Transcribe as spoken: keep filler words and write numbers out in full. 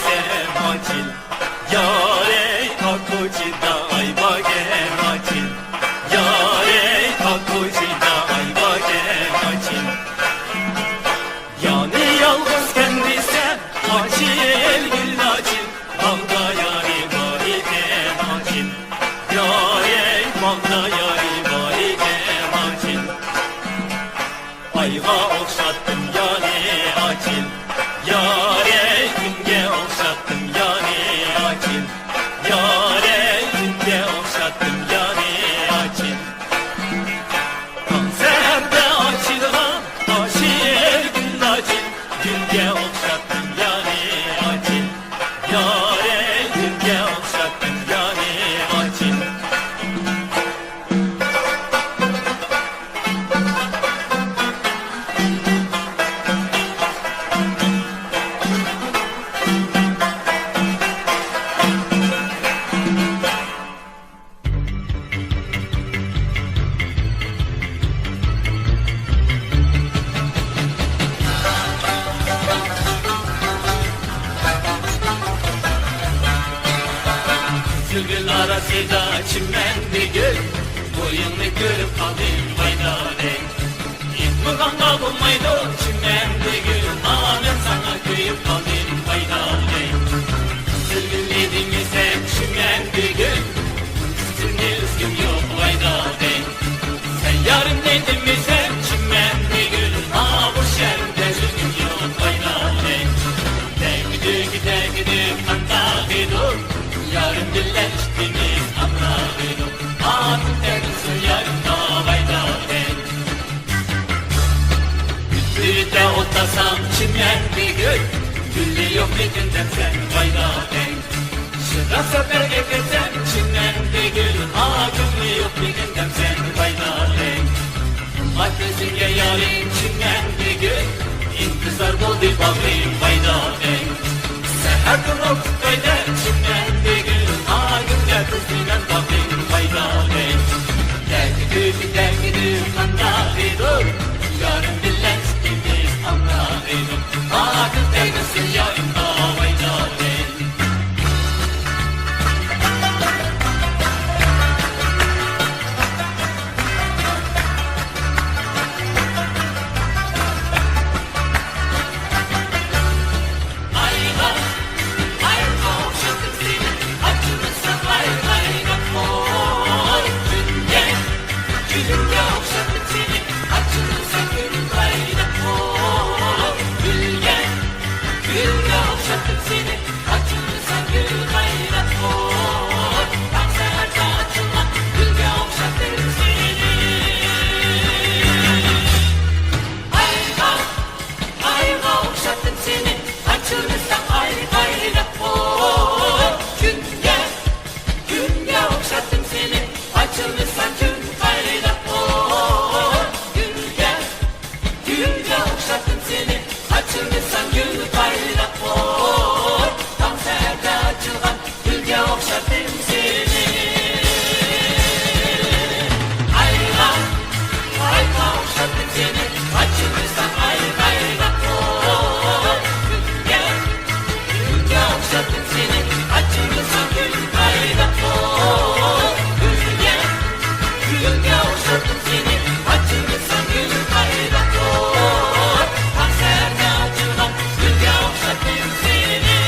سەم ئاچىل، يارەي قاقۇچىدا ئاي باركەن ئاچىل، يارەي قاقۇچىدا ئاي باركەن ئاچىل. يانى يالغۇزكەن دېسە، ئاچىل گۈل ئاچىل، باغدا يارى بار ئىكەن ئاچىل، يارەي باغدا يارى بار ئىكەن ئاچىل. ئايغا ئوخشاتتىم يارنى ئاچىل، يارەي كۈنگە ئوخشاتتىم يارنى ئاچىل، يارەي كۈنگە ئوخشاتتىم يارنى ئاچىل. تاڭ سەھەردە ئاچىلغان ئاشىق گۈل ئاچىل، گۈلگە ئوخشاتتىم يارنى ئاچىل، يارەي گۈلگە ئوخشاتتىم يارنى ئاچىل. قىزىلگۈل ئارىسىدا چىمەندە گۈل، بويۇڭنى كۆرۈپ قالدىم ۋايدادەي. ئېيتمىغانغا بولمايدۇ چىمەندە گۈل، مانا مەن ساڭا كۆيۈپ قالدىم ۋايدادەي. قىزىلگۈلنى دېمىسەم چىمەندە گۈل، ئۈستۈمنى ئۈزگۈم يوق ۋايدادەي. سەن يارىمنى دېمىسەم چىمەندە گۈل، ماۋۇ شەھەردە ئۈزگۈم يوق ۋايدادەي. دەگدۈك، دەگدۈك قانداق ئىدۇق، يارىم بىلەن ئىككىمىز ئامراق ئىدۇق. ئاتىم تەگسۇن يارىم داۋاي داۋاي. ئۆتە ئولتۇرسام چىمەندە گۈل، گۈلى يوق لېكىن دەمسەن ۋاي داۋاي. شىراق سەپەرگە كىرسەم چىمەندە گۈل، ئا گۈلى يوق لېكىن دەمسەن ۋاي داۋاي. قىممەت ئۆزۈڭگە يارىم چىمەندە گۈل، ئىنتىزار بولدى باغرىم ۋاي داۋاي. سەھەر تۇرۇپ كۈتەيلى چىمەندە گۈل، ئا گۈلگە كۆزلىگەن باغرىم ۋاي داۋاي. دەگدۈك، دەگدۈك قانداق ئىدۇق، يارىم بىلەن ئىككىمىز ئامراق ئىدۇق. ئا گۈل تەگمىسۇن يارىم داۋاي داۋاي. ئايغا ئوخشاتتىم سېنى، ئاچىلمىساڭ ئاي قايناپ قوي. كۈنگە، كۈنگە ئوخشاتتىم سېنى، ئاچىلمىساڭ كۈن قايناپ قوي. كۈنگە، كۈنگە ئوخشاتتىم سېنى، ئاچىلمىساڭ كۈن قايناپ قوي. تاڭ سەھەردە ئاچىلغان گۈلگە ئوخشاتتىم سېنى. ئايغا، ئايغا ئوخشاتتىم سېنى. ئاچىلمىساڭ ئاي قايناپ قوي. گۈلگە، گۈلگە ئوخشاتتىم سېنى. ئاچىلمىساڭ گۈل قايناپ قوي. گۈلگە، گۈلگە ئوخشاتتىم سېنى. ئاچىلمىساڭ گۈل قايناپ قوي. تاڭ سەھەردە ئاچىلغان گۈلگە ئوخشاتتىم سېنى.